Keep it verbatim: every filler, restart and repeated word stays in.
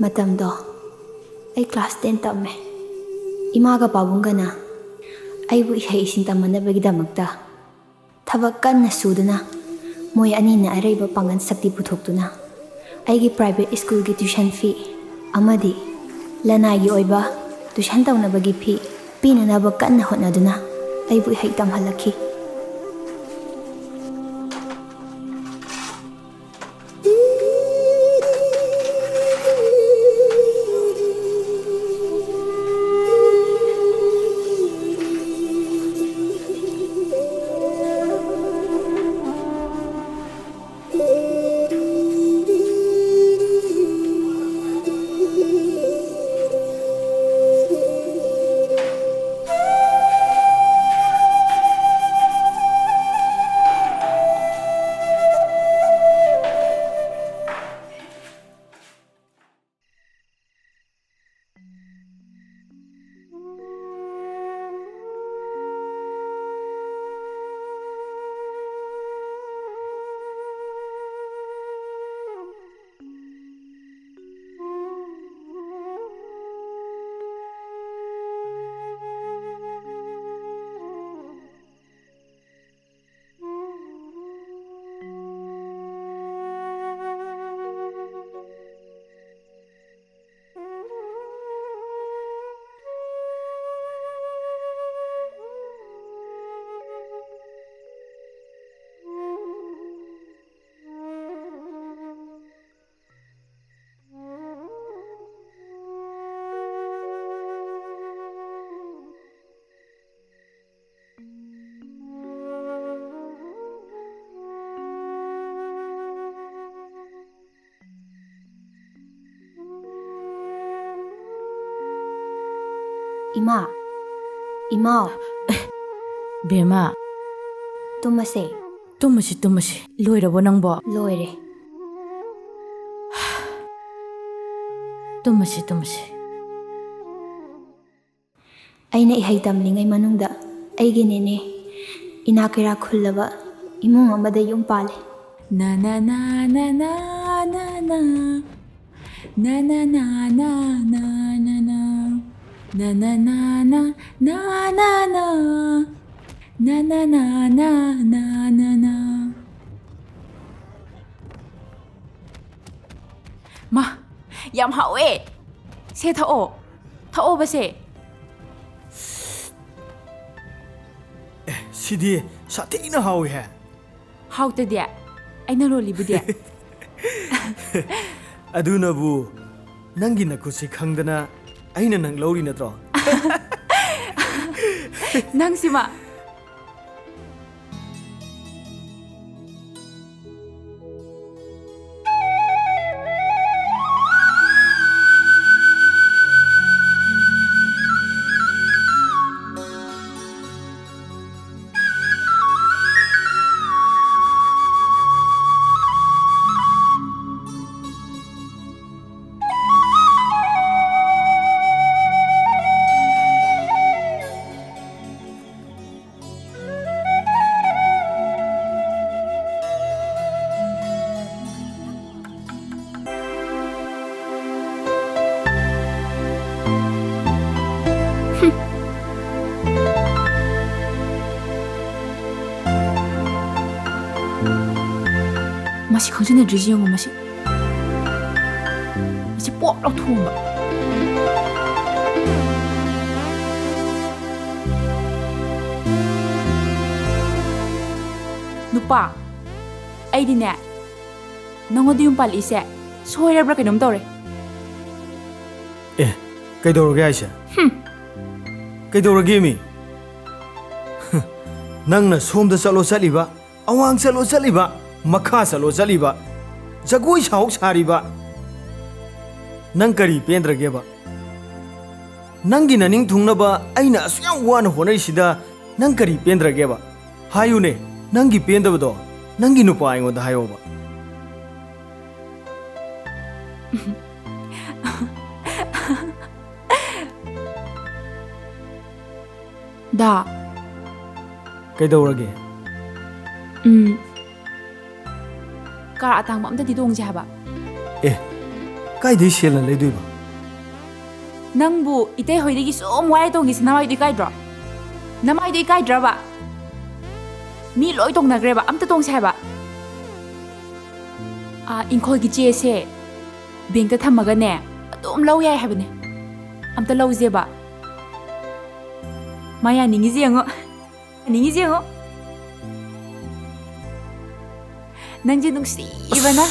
ꯃꯇꯝꯗꯣ ꯑꯩ class ten ꯇꯝꯃꯦ꯫ ꯏꯃꯥꯒ ꯄꯥꯕꯨꯡꯒꯅ ꯑꯩꯕꯨ ꯏꯍꯩ ꯏꯁꯤꯡ ꯇꯝꯍꯟꯅꯕꯒꯤꯗꯃꯛꯇ ꯊꯕꯛ ꯀꯟꯅ ꯁꯨꯗꯨꯅ, ꯃꯣꯏ ꯑꯅꯤꯅ ꯑꯔꯩꯕ ꯄꯥꯡꯒꯜ ꯁꯛꯇꯤ ꯄꯨꯊꯣꯛꯇꯨꯅ ꯑꯩꯒꯤ private schoolꯒꯤ tuition fee ꯑꯃꯗꯤ ꯂꯅꯥꯏꯒꯤ ꯑꯣꯏꯕ tuition ꯇꯧꯅꯕꯒꯤ fee ꯄꯤꯅꯅꯕ ꯀꯟꯅ ꯍꯣꯠꯅꯗꯨꯅ ꯑꯩꯕꯨ ꯏꯍꯩ ꯇꯝꯍꯜꯂꯛꯈꯤ꯫ ꯏꯃꯥ, ꯏꯃꯥ, ꯕꯦꯝꯃ, ꯇꯨꯝꯃꯁꯦ꯫ ꯇꯨꯝꯃꯁꯤ, ꯇꯨꯝꯃꯁꯤ꯫ ꯂꯣꯏꯔꯕꯣ ꯅꯪꯕꯣ? ꯂꯣꯏꯔꯦ꯫ ꯇꯨꯝꯃꯁꯤ, ꯇꯨꯝꯃꯁꯤ꯫ ꯑꯩꯅ ꯏꯍꯩ ꯇꯝꯂꯤꯉꯩ ꯃꯅꯨꯡꯗ ꯑꯩꯒꯤ ꯅꯦꯅꯦ, ꯏꯅꯥꯛ ꯀꯩꯔꯥꯛ ꯈꯨꯜꯂꯕ ꯏꯃꯨꯡ ꯑꯃꯗ ꯌꯨꯝ ꯄꯥꯜꯂꯤ꯫ Na na na na na na na. Na na na na na na na. Na na na na na na na na. Na na na na na na na. ꯃꯥ, ꯌꯥꯝ ꯍꯥꯎꯋꯦ꯫ ꯁꯦ, ꯊꯛꯑꯣ꯫ ꯊꯛꯑꯣꯕ ꯁꯦ꯫ ꯁꯤꯗꯤ ꯁꯥꯊꯤꯅ ꯍꯥꯎꯋꯤꯍꯦ꯫ ꯍꯥꯎꯇꯗꯤ? ꯑꯩꯅ ꯂꯣꯜꯂꯤꯕꯨꯗꯤ꯫ ꯑꯗꯨꯅꯕꯨ ꯅꯪꯒꯤ ꯅꯈꯨꯠꯁꯤ ꯈꯪꯗꯅ ꯑꯩꯅ ꯅꯪ ꯂꯧꯔꯤ ꯅꯠꯇ꯭ꯔꯣ? ꯅꯪꯁꯤꯃ꯫ ꯃꯁꯤ ꯈꯪꯖꯤꯟꯅꯗ꯭ꯔꯤꯁꯤ ꯌꯦꯡꯉꯨ, ꯃꯁꯤ꯫ ꯃꯁꯤ ꯄꯣꯞ ꯂꯥꯎꯊꯣꯛꯑꯝꯕ꯫ ꯅꯨꯄꯥ, ꯑꯩꯗꯤꯅꯦ, ꯅꯪꯉꯣꯟꯗ ꯌꯨꯝ ꯄꯥꯜꯂꯛꯏꯁꯦ ꯁꯣꯏꯔꯕ꯭ꯔꯥ ꯀꯩꯅꯣꯝ ꯇꯧꯔꯦ꯫ ꯑꯦ, ꯀꯩꯗꯧꯔꯒꯦ ꯍꯥꯏꯁꯦ? ꯍꯨꯝ꯫ ꯀꯩꯗꯧꯔꯒꯦ ꯃꯤ? ꯅꯪꯅ ꯁꯣꯝꯗ ꯆꯠꯂꯣ ꯆꯠꯂꯤꯕ, ꯑꯋꯥꯡ ꯆꯠꯂꯣ ꯆꯠꯂꯤꯕ, ꯃꯈꯥ ꯆꯠꯂꯣ ꯆꯠꯂꯤꯕ, ꯖꯒꯣꯏ ꯁꯥꯍꯧ ꯁꯥꯔꯤꯕ, ꯅꯪ ꯀꯔꯤ ꯄꯦꯟꯗ꯭ꯔꯒꯦꯕ? ꯅꯪꯒꯤ ꯅꯅꯤꯡ ꯊꯨꯡꯅꯕ ꯑꯩꯅ ꯑꯁꯨꯛ ꯌꯥꯝ ꯋꯥꯅ ꯍꯣꯠꯅꯔꯤꯁꯤꯗ ꯅꯪ ꯀꯔꯤ ꯄꯦꯟꯗ꯭ꯔꯒꯦꯕ? ꯍꯥꯏꯌꯨꯅꯦ, ꯅꯪꯒꯤ ꯄꯦꯟꯗꯕꯗꯣ ꯅꯪꯒꯤ ꯅꯨꯄꯥ ꯑꯩꯉꯣꯟꯗ ꯍꯥꯏꯌꯣꯕ꯫ ꯗꯥ꯫ ꯀꯩꯗꯧꯔꯒꯦ? ꯎꯝ꯫ ꯀꯥꯔ ꯑꯇꯥꯡꯕ ꯑꯝꯇꯗꯤ ꯇꯣꯡꯁꯦ ꯍꯥꯏꯕ꯫ ꯑꯦ, ꯀꯥꯏꯗꯩ ꯁꯦꯜꯅ ꯂꯩꯗꯣꯏꯕ? ꯅꯪꯕꯨ ꯏꯇꯩ ꯍꯣꯏꯗꯒꯤ ꯁꯨꯝ ꯋꯥꯏꯔ ꯇꯣꯡꯒꯦꯁꯦ ꯅꯃꯥꯏꯗꯨ ꯏꯀꯥꯏꯗ꯭ꯔꯣ? ꯅꯃꯥꯏꯗꯨ ꯏꯀꯥꯏꯗ꯭ꯔꯕ? ꯃꯤ ꯂꯣꯏ ꯇꯣꯡꯅꯈ꯭ꯔꯦꯕ, ꯑꯝꯇ ꯇꯣꯡꯁꯦ ꯍꯥꯏꯕ꯫ ꯑꯥ, ꯏꯪꯈꯣꯜꯒꯤ ꯆꯦꯁꯦ ꯕꯦꯡꯛꯇ ꯊꯝꯃꯒꯅꯦ, ꯑꯗꯨꯝ ꯂꯧ ꯌꯥꯏ ꯍꯥꯏꯕꯅꯦ꯫ ꯑꯝꯇ ꯂꯧꯁꯦꯕ꯫ ꯃꯥ ꯌꯥꯅꯤꯡꯉꯤꯁꯦ ꯌꯦꯡꯉꯣ꯫ ꯌꯥꯅꯤꯡꯉꯤꯁꯦ ꯌꯦꯡꯉꯣ꯫ ꯅꯪꯁꯦ ꯅꯨꯡꯁꯤꯕꯅ꯫